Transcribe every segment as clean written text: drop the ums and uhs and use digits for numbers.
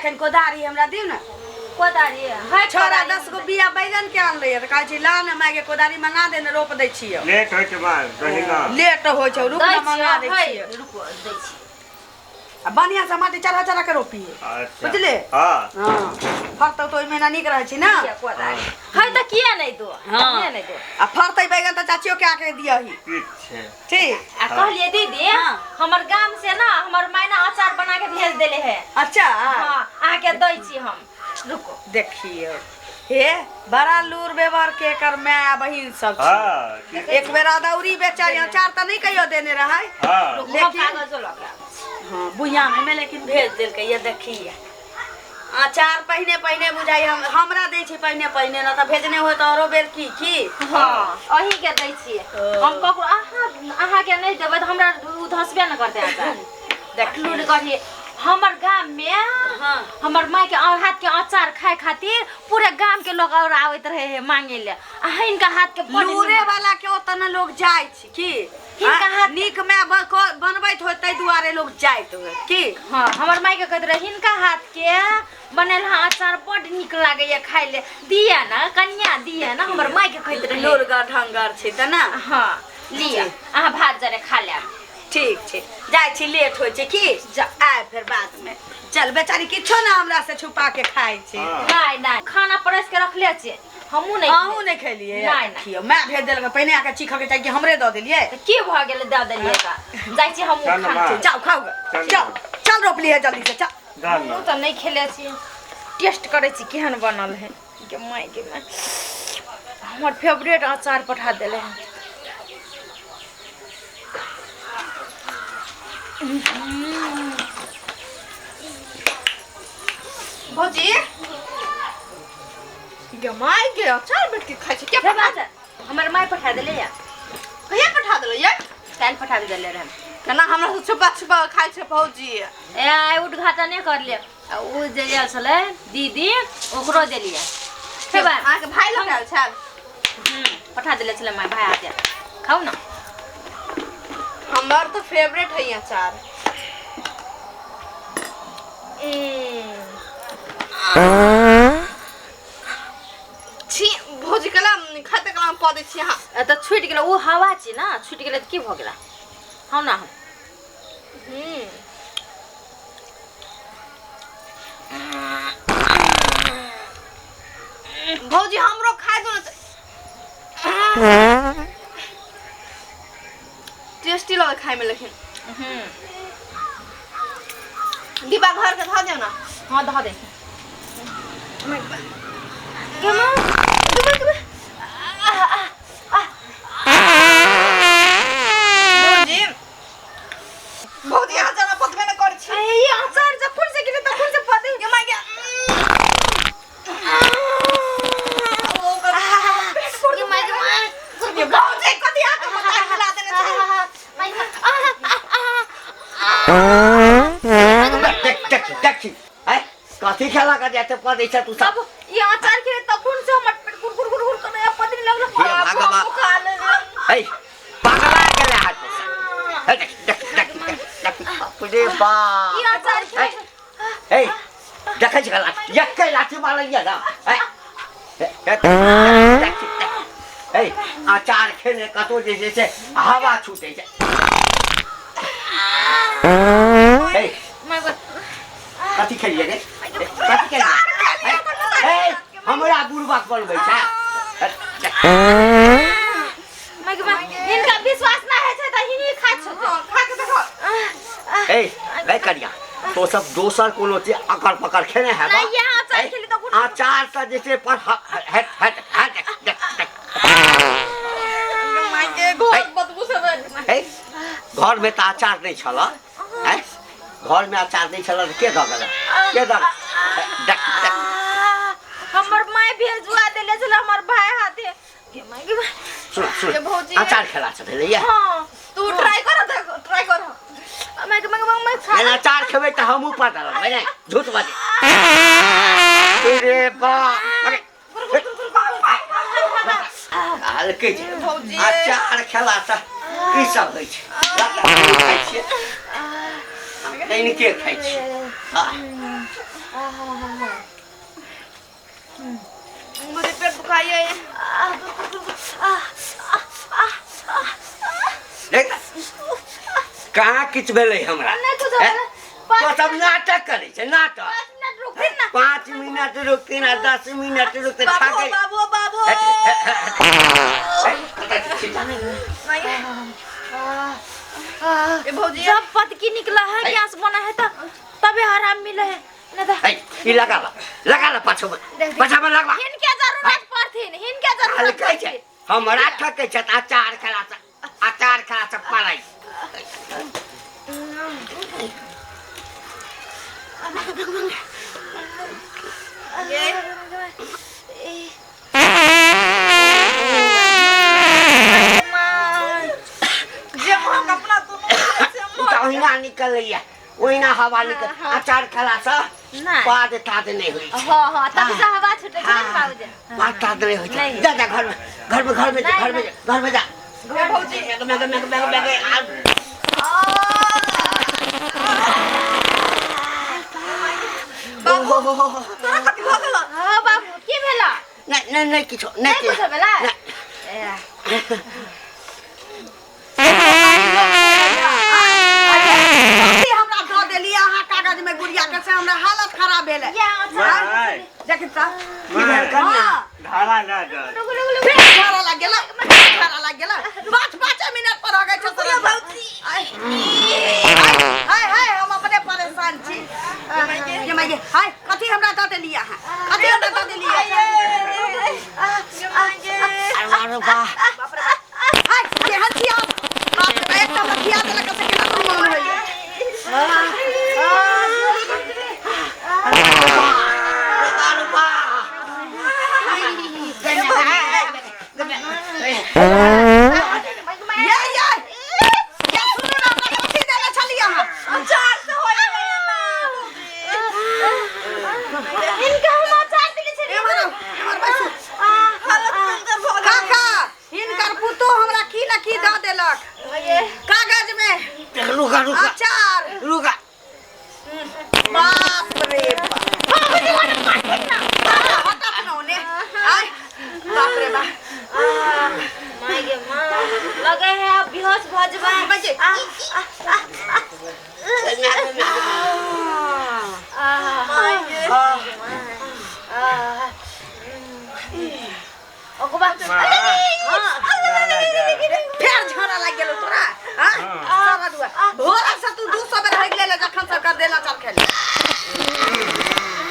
एखन कोदारी हमरा दियौ ने। कोदारी है? छोरा 10 गो बिया बैगन के आनलै तऽ कहै छी ला ने माय के, कोदारी मंगा दे ने, रोप दै छियै। लेट होइ छै माय बहिना। लेट होइ छौ, रुक दै ने, मंगा छियै दै है छियै। रुको, दै छी। आ बढ़िआँ से माटी चढ़ा चढ़ा के रोपिए। अच्छा। बुझले? हाँ। हाँ, फड़तौ तऽ ओहि महीना नीक रहै छै ने। किया कोदारी है तऽ किया नहि दो? हाँ। किया नहि दो? आ फड़तै बैगन तऽ चाचियो के आके दियही। ठीक छै। ठीक। आ कहलिए दीदी, हाँ। हमर गाम से ना हमर मैना अचार बना के भेज देले है। अच्छा। हाँ, अहाँके दै छी हम, रुको। देखियौ हे, बड़ा लूर व्यवहार के एकर माय बहिन सब छै। हाँ की- एक बेर अदौरी बेचारी अचार तऽ नहि कहियो देने रहै। हाँ। रुको, हम लेकिन- कागजो लऽ के आबै छी। हाँ, बुढ़िया में लेकिन भेज देलकै। ये देखिए अचार पहिने पहिने बुझाइ हम हमरा दै छै पहिने पहिने न तऽ भेजने होय तऽ औरो बेर की की। हाँ, अहीं के दै छियै हम। ककरो अहाँ अहाँके नहि देबै तऽ हमरा उ धसबे ने करतै अचार। देख लूट करी हमर गाम में। हाँ। हमर माय के हाथ के अचार खाए खातिर पूरा गाम के लोग और आबैत रहे है मांगे ले, आ हिनका हाथ के बड लूरे नीमन। वाला के ओतऽ ने लोग जाइ छै की। हिनका हाथ- नीक माय बनबैत होय ताहि दुआरे लोग जाइत होय की। हाँ, हमर माय के कहैत रहे हिनका हाथ के बनल हँ अचार बड नीक लागैया खाय ले, दिया ना कनिया, दिया ना, हमर माय के कहैत रहे। लूरगर ढंगर छै तऽ ना। हाँ, लिअ, अहाँ भात जरे खा लेब। ठीक छै, जाइ छी, लेट होइ छै की। आय फेर बाद में। चल, बेचारी किछो ना हमरा से छुपा के खाइ छै। हाँ। नहीं नहीं, खाना परस के रखले छियै, हमहूँ नहि। अहूँ नहि खेलियै? नहि, नहि। खियौ, माय भेज देलक पहिने आके चीखऽ के चाही कि हमरे दऽ देलियै? तऽ की भऽ गेलै दऽ देलियै तऽ? जाइ छी हमहूँ चल खाना। माँ। जाउ खाउ गे। चल। चल चल, रोप लिहे जल्दी से, चल। दाल हमहूँ तऽ नहि खेले छी, टेस्ट करै छी केहन बनल है। गे माय गे माय, हमर फेवरेट अचार पठा देले है। भौजी गे माय गे, अचार बैठ के खाइ छै के? हे बात, हमर माय पठा देले या। कहिया पठा देले ये? काल्हि पठा देले रहे। केना हमरा से छुपा छुपा के खाइ छै भौजी? ए आइ उद्घाटन नहि करले, आ उ जे आयल छलै दीदी ओकरो देलियै। हे बा। अहाँके भाय लग आयल छल? पठा देले छलै माय भाय हाथे। खाउ ने। हमर तऽ फेवरेट है अचार। छी भौजी, कला खाते कला पऽ दै छी अहाँ। ए, तऽ छुटि गेलै, ओ हवा छै ने, छुटि गेलै तऽ की भऽ गेलै? हँ ना हम। भौजी, हमरो खाय दो ने, टेस्टी लगे खाय में लेकिन। डिब्बा घर के धऽ दियौ ने। हाँ, धऽ दे। गे माँ, गे माँ, गे माँ। भौजी, भौजी, अहाँ जाना पतबे ने करै छी। ए, ई अचार जखन से गेलै तखन से पदे। गे माँ गे। गे माय गे माय। ये भौजी, कथी अहाँके मचार मिला देने छै? माय गे। देख देख देख, है कथी खेला कर जाते पड़ै छै तू सब? तब ई अचार खेले तखन से हमर पेट गुड़ गुड़ गुड़ गुड़ करे, पतनी लगल। हे भगवान। खा लेने। है पगला गेलै हाथ से। है देख देख देख देख देख, बाप रे बाप। ई अचार खेले। हे देखै छी लाठी, एके लाठी मारलियै ना। है हे, देख देख, हे अचार खेने कतौ जे छै से हवा छूटै छै। Hey my go. कथी खेलियै रे? कथी खेलियै? हे, हमरा बुढ़बा बनबै छै। माय गे माय, हिनका विश्वास ना है छै तऽ हिनी खाइ छै। हाँ, खा के देखो। ए ए करिया, तो सब दोसर कोनो चीज अकड़ पकड़ खेने है? नहीं, यहाँ अचार खेली तऽ गुड़- अचार तऽ जे छै पर हट हट हट देख देख। गे माय गे, घर बदबू से बन। ए, घर में तऽ अचार नहीं छल हैं? घर में अचार नहीं छल तऽ के दऽ गेल, के दऽ देख देख। हमर माय भेजुआ देले छल हमर भाय हाथे। गे माय गे माय। सुन सुन। ये भौजी। अचार खेला से भेलैया? हाँ। तू ट्राई कर, देख, ट्राई कर। माय गे माय गे माय, खा। एना अचार खेबै तऽ हमहूँ पता लगबै ने झूठ बाजै। अरे बाप अरे, हल्के छै। भौजी। अचार खेला तऽ ई सब होइ छै। खाइ छियै, हम तनिके खाइ छियै। हाँ। भाई देख कहाँ किछु भेलै हमरा नहि कुछो हैं? भेलै। तो सब नाटक करै छै नाटक 5 मिनट रुकथिन ना 5 मिनट रुकथिन आ 10 मिनट रुकथिन बाबू थाकै बाबू बाबू ए भौजी जब पतकी निकला है गैस बना है तो तबे आराम मिले है नहीं तो है, ई लगा ला लगा ला पाछू में पाछू में लगवा हिनके जरूरत पड़थिन हिनके जरूरत हल्कै छै हमरा ठकै छै तऽ अचार खेला से अचार खेला से पड़ै जे हम अपना दुनू से ओ तऽ ओहिना निकलैया ओहिना हवा निकल अचार खेला से नहि। पाद ताद नहि होइ छै हाँ हाँ तब से हवा छूटे छै ने बाबूजी पाद ताद नहि होइ छै नहि। जा जा घर में घर में घर में जा नहि, घर में जा घर में जा ए भौजी मेघ मेघ मेघ मेघ मेघ आ बाबू तोरा कथी भऽ गेल हाँ बाबू की भेला नहि नहि नहि किछो नहि नहि कुछो भेला नहि। कथी हमरा दऽ देली अहाँ कागज में गुड़िया के से हमरा हालत खराब भेलै या अचार माय देख तऽ की भेल कन्या हाँ धारा लए जा रुकू रुकू रुकू फेर झाड़ा लग गेल झाड़ा लग गेल 5 5 मिनट पर हो गए छै तोरा भौजी हाय हाय हम अपने परेशान छी ये माय हाय कथी हमरा दऽ देली अहाँ कथी हमरा दऽ देली अरे अरे वाह हाय केहन छी आप बाप रे बा, एकटा हमरा खिया देलक से केना मन होइए अरे वाह ये ये ये सुनू ना हमरा कथी देने छली अहाँ अचार से होय हिनका हम अचार देले छलियै एम्हर आउ, एम्हर बैसू हालत कंजर भऽ गेल काका हिनकर पुतोह हमरा की न की दऽ देलक कागज में रुका रुका अचार रुका बाप रे बाप हटत न ओने आय बाप रे बाप माय गे माँ लगे है अब बेहोश भऽ जेबै बजे आ आ आ आ आ ओकरा माय फेर झड़ा लागि गेलो तोरा हां सारा दुआ भोरा से तू 200 बेर हगि लेले जखन से कर देला चल खेले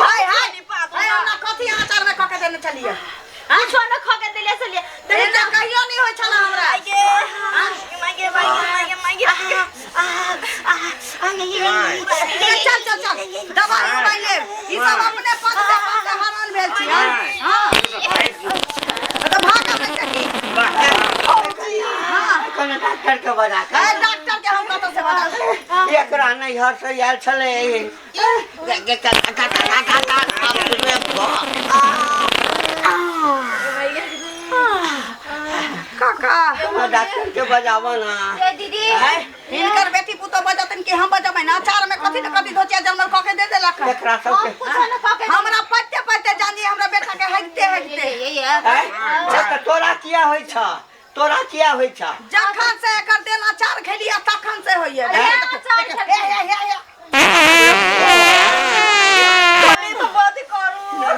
हाय हाय हाय हमरा कथी अचार में कऽ के देने छलियै कुछो न खा के देले छलियै एना कहियो नहि होइ छल हमरा माय माय माय माय चल चल चल दवाई उवाई लेब ई सब अपने पद से पद से हरान भेल छी हां हां तऽ भाग आबै छै की हां कोनो डॉक्टर के बजा ए के डॉक्टर के हम कतऽ से बता एकरा नैहर से आयल छलै काका डॉक्टर के बजाबो ना ए दीदी है हिनकर बेटी पुतोह बजतन कि हम बजबै ना अचार में कथी न कथी धोचिया जमल कऽ के दे देलक एकरा हम सबके कुछो न खा के हमरा पत्ते पत्ते जानी हमरा बेटा के हगते हगते हैं? तऽ तोरा किया होइ छ तोरा किया होइ छ जखन से एकर देल अचार खेलिया तखन से होइए अरे अचार हे हे हे हे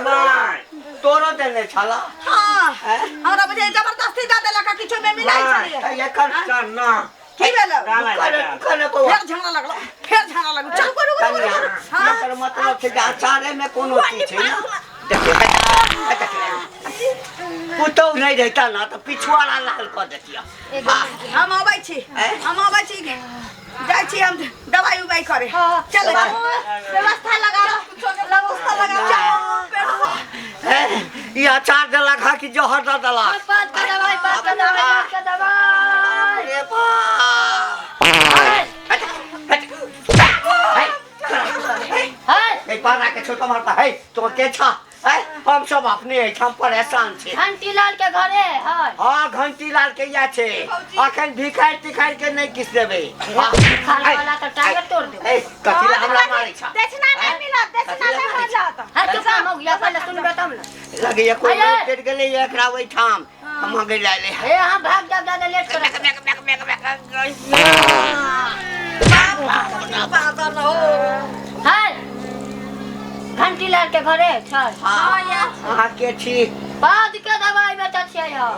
माय तोरो देने छल हाँ हैं? हमरा बुझे जबरदस्ती दऽ देलक किछु में मिलाई छलियै तऽ एकर चल ना की भेल डाला रुकऽ ने, रुकऽ ने बौआ फेर झगड़ा लगलो फेर झगड़ा लगलो चल रुको रुको कनिया हाँ। एकर मतलब छै जे अचारे में कोनो चीज छै ना देखियौ पुतहु नहि रहिता ना तऽ पिछुआरा लाल कऽ देतियै हम अबै छी हम अबै छी जाइ छी हम दवाई उवाई करे चल व्यवस्था लगा व्यवस्था लगा हैं? ई अचार देलक हँ कि जहर दऽ देलक पात के दवाई पात के दवाई पात के दवाई अरे बाप हट, हट, हट, है ए पारा के छोटा मारता है तो के छा है हम सब अपने एहिठाम परेशान छी घंटी लाल के घरे है हाँ घंटी लाल के या छै अखन भिखारि तिखारि के नहि किछु देबै खाने वाला के टाइगर के तोड़ देब। ए कथी ला हमरा मारै छ? दक्षिणा नहीं मिलत, दक्षिणा नहीं मिलत। हर चुप रह मौगिया, पहिले सुनबे तब न। लगैया कोई अरे! टेट गेलै एकरा ओहिठाम हम मँगै लए एलै। हे अहाँ भाग जाउ, ज्यादा लेट करब। है घंटी लाल के घरे छै। हाँ, अहाँ के छी? पाद के दवाई बेचै छियै हम।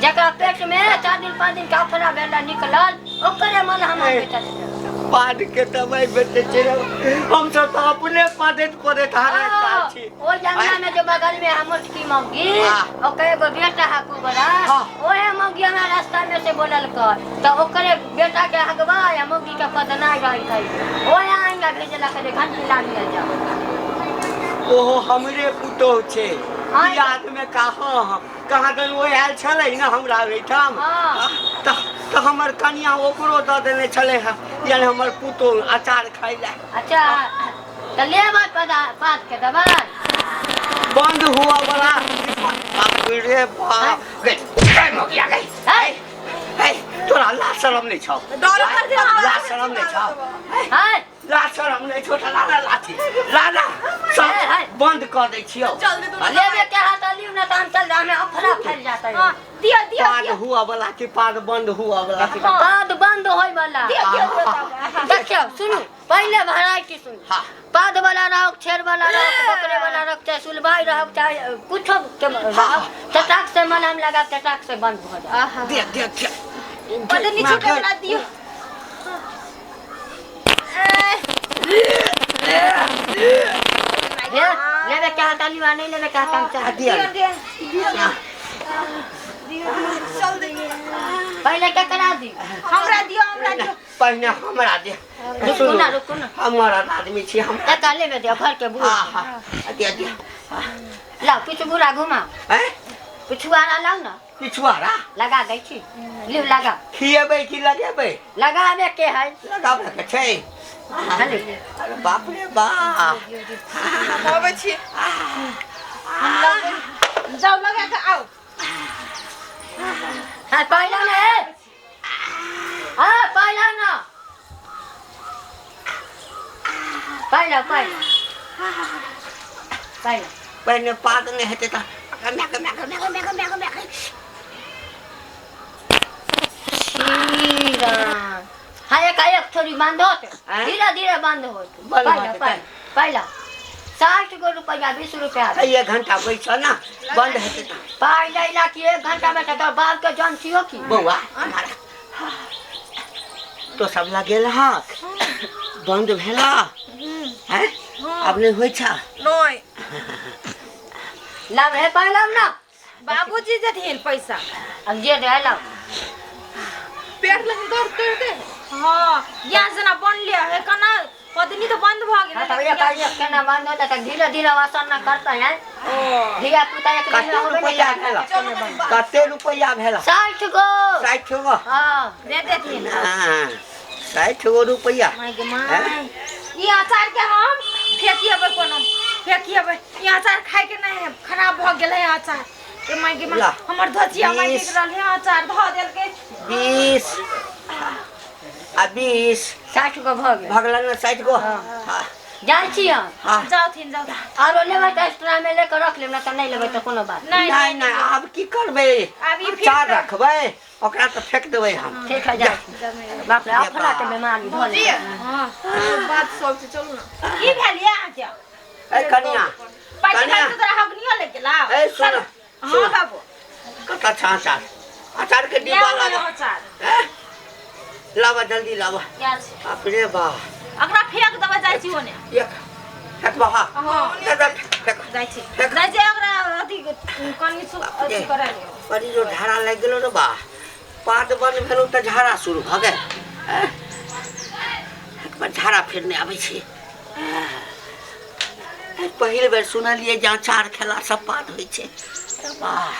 जकरा पेट में 4 दिन 5 दिन के अफरा भेला निकलल ओकरे मन हम बेचै छियै। पाद के दवाई बेचै छियै? हमसब तऽ अपने पदैत पदैत हराइत जाइ छी। ओ जंगला में जो बगल में है मोटकी मौगी, ओकर एगो बेटा है कुबरा, ओहे मौगी हमरा रास्ता में से बोलल कर तऽ ओकरे बेटा के हगवा या मौगी के पदनाइ रहै है, ओहे आइंगा भेजलक जे घंटी लाबिए जाओ। ओहो हमरे पुतोह छै। हाँ। याद में कहाँ कहाँ दन ओ आयल छलै ने हमरा ओहिठाम, तऽ हमर कनिया ओकरो दऽ देने छलै हँ, यानी हमर पुतोह अचार खाइ लए। अच्छा तऽ लेबै पाद के दवाई? बंद हुआ वाला। बाप रे बाप, गई गई मौगिया गई। है है तोरा लाज शरम नहीं छौ? डर कर दे हमरा। लाज शरम नहीं छौ? है लाज शरम नहीं छौ? ला ला लाठी ला ला, सब है, है। बंद कर दै छियौ। जल्दी दू। लेबे के हाथ लियौ ना तऽ हम चल हमें अफरा फैल जाता है। हाँ, दियो दियो पाद दियो। हुआ वाला कि पाद बंद हुआ वाला? पाद बंद होय वाला। दियो दियो दियो तब। देखियौ सुनू, पहिले वैरायटी सुनू। हाँ। पाद वाला रहो, छेर वाला रहो, बकरे वाला रहो, चाहे सुलभाई रहो, चाहे कुछो के रहो, चटाक से मलहम लगा चटाक से बंद हो जाए। दे दे दे। बदनी छूटे वाला दियो। हे लेबे के हाथ लियौ आ नहीं लेबे के हाथ हम चल। दिया। दियो दियो। चल दे। पहिले के करा दी? हमरा दियो, हमरा दियो। पहिने हमरा दे। रुकू ना, रुकू ना। हमर आदमी छी हम। एका लेबे दियौ घर के बूढ़। हाँ हाँ दिया दिया। लाउ किछु बुरा घुमा। हैं? पिछुआरा लाउ ना। पिछुआरा लगा दै छी, लियौ लगा। खिएबै कि लगेबै? लगाबे के है। लगाबै के छै। अरे बाप रे बाप। हम अबै छी। जाउ लगा के आओ। हाँ पहला ना है, हाँ पहला ना, पहला पहला पहला। पहिने पाद नहि हेतै तऽ mic mic mic mic mic mic. Shri Ram. हाँ एक एक थोड़ी बंद होत, धीरे धीरे बंद होत। बंद पहला होत। पहला पहला 60 गो रुपया 20 रुपया। एक घंटा बैस ना, बंद हेतै तऽ। पाइ लै ला कि 1 घंटा में तो बाप के जन छियो की। बौआ हमारा तो सब लगेल हक बंद भेला हैं? आब नहि होइ छ? नहीं। लाब रे पाइ लाब ना। बाबूजी देथिन पैसा। अब जे दे लाब। पेट लग दर्द कर दे। हाँ गैस जेना बनले है कना पत्नी तो बंद भ गेलै। हाँ तो एक एक केना बंद होता तऽ धीरे धीरे वासन ना करता है। धिया पुता एक दिन कते होबे नहीं रुपैया करता। भेला? कते रुपैया भेला? 60 गो। 60 गो। हाँ दे देथिन। हाँ 60 गो रुपैया। My गे my, ई अचार के हम फेकिएबै, कोनो फेकिएबै। ई अचार खाय के नहीं है, खराब भ गेल है अचार। ए my गे my, ला। हमर धोचिया my 20 देख रहल है अचार ध देलकै। 20 आ 20 60 गो भऽ गेल। भगलन ने 60 गो। हाँ जाइ छी हम। हाँ जाउथिन जाउथिन। आरो लेबै तऽ एक्स्ट्रा में लेके रख लेब ना तऽ नहीं लेबै तऽ कोनो बात नहीं नहीं नहीं आब की करबै? आब ई अचार रखबै ओकरा तऽ फेंक देबै हम। ठीक है जाइ छी। बाप रे अफरा के बीमारी भऽ जी गेल। हां बात सब छै, चलू ना। की भेल ये अहाँके? ए कनिया, पाइ कनिया। खाइ तोरा हगनियो ले गेला। ए सुन। हां बाबू कतऽ छ अचार? अचार के डिब्बा लाबा। अचार हैं? लाबा जल्दी लाबा। क्या छै? बाप रे बाप। ओकरा फेंक देबै जाइ छी ओने। एक फेकबा। हाँ हां दे दे फेक। जाइ छी फेक। जाइ छी ओकरा अथी कनि सु अथी करा लियौ। बड़ी जो झाड़ा लागि गेलो रे बा, पात बंद भेलो तऽ झाड़ा शुरू भऽ गेल। एक झाड़ा फेर नहि आबै छै। पहिल बेर सुनलियै जे अचार खेला सब पात होइ छै। वाह।